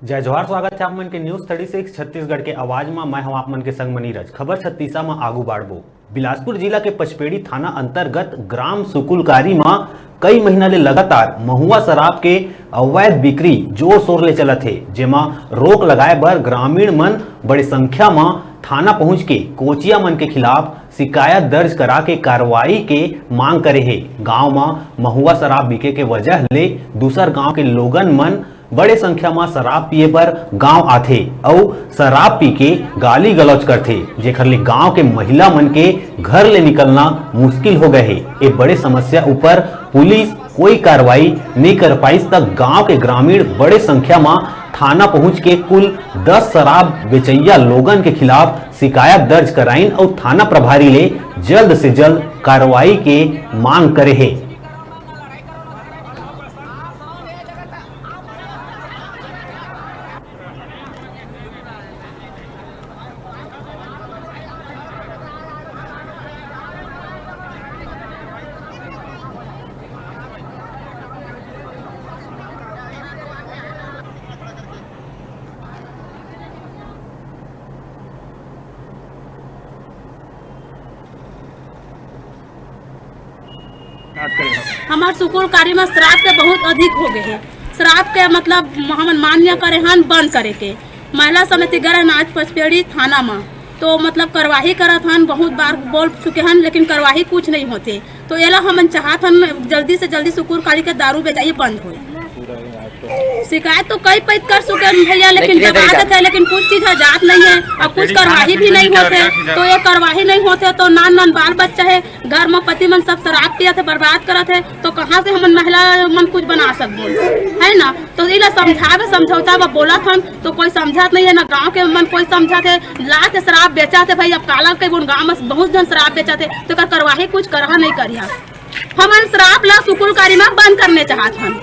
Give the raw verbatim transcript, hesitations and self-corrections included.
जय जोहार, स्वागत है आप मन के न्यूज़ थर्टी सिक्स छत्तीसगढ़ के आवाज मा। मैं हूं आप मन के संग म नीरज। खबर छत्तीसा मा आगू बाढ़बो। बिलासपुर जिला के पचपेड़ी थाना अंतर्गत ग्राम सुकुलकारी मा कई महीना ले लगातार महुआ शराब के अवैध बिक्री जोर शोर ले चलत हे, जेमा रोक लगाए बर ग्रामीण मन बड़े संख्या मा थाना पहुंच के कोचिया मन के खिलाफ शिकायत दर्ज करा के कार्रवाई के मांग करे हे। गांव मा महुआ शराब बिके के वजह ले दूसर गांव के लोगन मन बड़े संख्या म शराब पिए बर गांव आथे अउ शराब पी के गाली गलौज करथे, जेखर ले गांव के महिला मन के घर ले निकलना मुश्किल हो गए हे। ए बड़े समस्या ऊपर पुलिस कोई कार्रवाई नहीं कर पाइस, तक गांव के ग्रामीण बड़े संख्या म थाना पहुंच के कुल दस शराब बेचैया लोगन के खिलाफ शिकायत दर्ज कराइन अउ थाना प्रभारी ले जल्द से जल्द कार्रवाई के मांग करे हे। हमार सुकुलकारी में शराब के बहुत अधिक हो गए है। शराब के मतलब हमन मान्य करे हन बंद करे के। महिला समिति गए रहन आज पचपेड़ी थाना में, तो मतलब कार्रवाई करत हन, बहुत बार बोल चुके हन, लेकिन कार्रवाई कुछ नहीं होते। तो एला हमन चाहत हन जल्दी से जल्दी सुकुलकारी के दारू बेचाई बंद होए। शिकायत तो कई पैत कर चुके हैं भैया, लेकिन लेकिन ये दबा तरीका देते हैं, लेकिन कुछ चीज है जात नहीं है, अब कुछ कार्रवाई भी नहीं होते। तो ये कार्रवाई नहीं होते तो नान नान बाल बच्चा है, घर में पति मन सब शराब पियत है, बर्बाद करत है, तो कहाँ से हमन महिला मन कुछ बना सकबो, है ना? तो इला समझावे समझौता बा बोलत हन, तो कोई समझत नहीं है, ना गांव के मन कोई समझत है। ला के शराब बेचत है भाई, अब काला के बोन गांव में बहुत जन शराब बेचत है, तो एकर कार्रवाई कुछ करहा नहीं करिहा। हमन शराब ला सुकुलकारी में बंद करने चाहत हन।